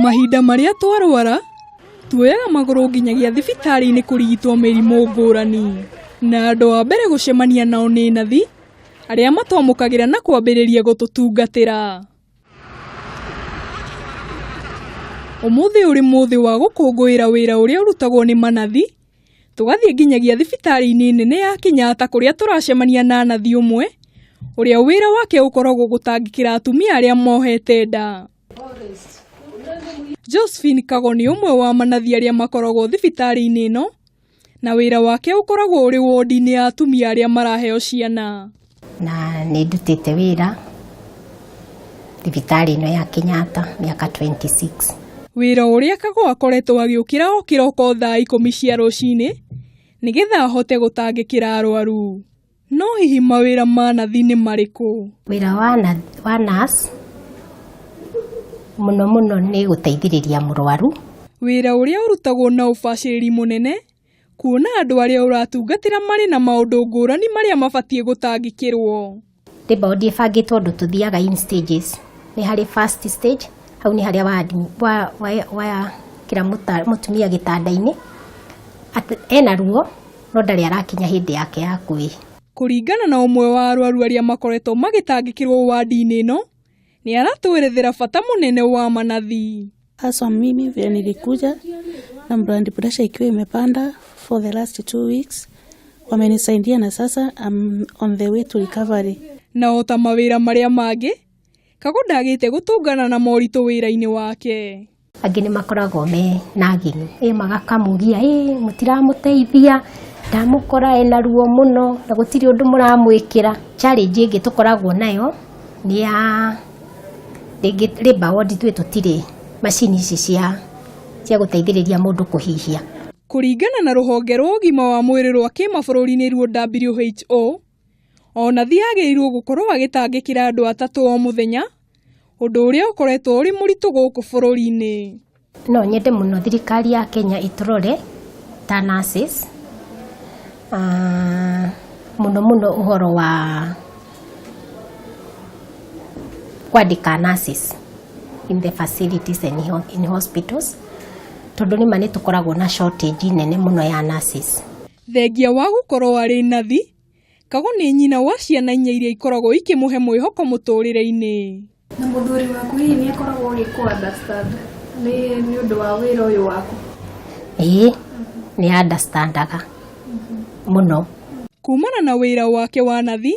Mahinda marĩa twarwara, tuoyaga magũrũ nginyagia thibitarĩ-inĩ kũrigitwo mĩrimũ ngũrani. Na andũ a mbere gũcemania nao nĩ nathi, arĩa matwamũkagĩra na kwambĩrĩria gũtũtungatĩra. Ũmũthĩ ũrĩ mũthĩ wa gũkũngũĩra wĩra ũrĩa ũrutagwo nĩ manathi, tũgathiĩ nginyagia thibitarĩ-inĩ nene ya Kenyatta kũrĩa tũracemania na nathi ũmwe, ũrĩa wĩra wake ũkoragwo gũtangĩkĩra atumia arĩa mohete nda. Josephine Kago nĩ ũmwe wa manathi arĩa makoragwo thibitarĩ-inĩ ĩno, na wĩra wake ũkoragwo ũrĩ wodi-inĩ ya atumia arĩa maraheo ciana. Na nĩ ndutĩte wĩra thibitarĩ ĩno ya Kenyatta mĩaka 26. Wĩra ũrĩa Kago akoretwo agĩũkĩra o kĩroko thaa 10 cia rũcinĩ nĩgetha ahote gũtangĩkĩra arwaru. No hihi mawĩra ma nathi nĩ marĩkũ? Wĩra wa nurse mũno mũno nĩ gũteithĩrĩria mũrwaru. Wĩra ũrĩa ũrutagwo na ũbacĩrĩri mũnene kuona andũ arĩa ũratungatĩra marĩ na maũndũ ngũrani marĩa mabatiĩ gũtangĩkĩrwo. Labour ward ĩbangĩtwo ũndũ tũthiaga in stages. Nĩ harĩ first stage, hau nĩ harĩa wekĩra mũtumia gĩtanda-inĩ, ena ruo no ndarĩ arakinya hĩndĩ yake ya kwĩ. Kũringana na ũmwe wa arwaru arĩa makoretwo magĩtangĩkĩrwo wadi-inĩ ĩno, nĩ aratwerethera bata mũnene wa manathi. Haswa mimi vile nilikuja na blood pressure ikiwa imepanda for the last 2 weeks, wamenisaidia na sasa I'm on the way to recovery. Na o ta mawĩra marĩa mangĩ, Kago ndagĩte gũtũngana na moritũ wĩra-inĩ wake. Angĩ nĩ makoragwo me nagging, magakamugia, mũtiramũteithia, ndamũkora ena ruo mũno na gũtirĩ ũndũ mũramwĩkĩra. Challenge ĩngĩ tũkoragwo nayo nĩ ya rĩngĩ labour ward ithuĩ tũtirĩ macini ici cia gũteithĩrĩria mũndũ kũhihia. Kũringana na rũhonge rwa ũgima wa mwĩrĩ rwa kĩmabũrũri nĩruo WHO, o nathi agĩrĩirwo gũkorwo agĩtangĩkĩra andũ atatũ o mũthenya, ũndũ ũrĩa ũkoretwo ũrĩ mũritũ gũkũ bũrũri-inĩ. No nyende mũno thirikari ya Kenya ĩtũrore ta nurses, mũno mũno ũhoro wa kwandĩka nurses in the facilities and in hospitals, tondũ nĩma nĩ tũkoragwo na shortage nene mũno ya nurses. Thengia wa gũkorwo arĩ nathi, Kago nĩ nyina wa ciana inya iria ikoragwo ikĩmũhe mwĩhoko mũtũrĩre-inĩ. Na mũthuri waku hihi nĩ akoragwo agĩkũ understand nĩ ũndũ wa wĩra ũyũ waku? Ĩĩ, nĩ understandaga mũno. Kumana na wĩra wake wa nathi,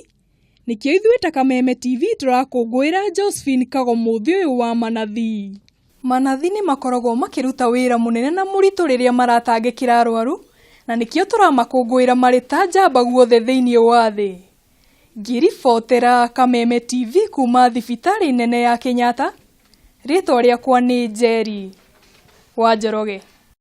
nĩkĩo ithuĩ ta Kameme TV tũrakũngũĩra Josephine Kago mũthĩ ũyũ wa manathi. Manathi nĩ makoragwo makĩruta wĩra mũnene na mũritũ rĩrĩa maratangĩkĩra arwaru, na nĩkĩo tũramakũngũĩra marĩ ta njamba guothe thĩinĩ wa thĩ. Ngĩribotera Kameme TV kuma thibitarĩ nene ya Kenyatta, rĩtwa rĩakwa nĩ Njeri wa Njoroge.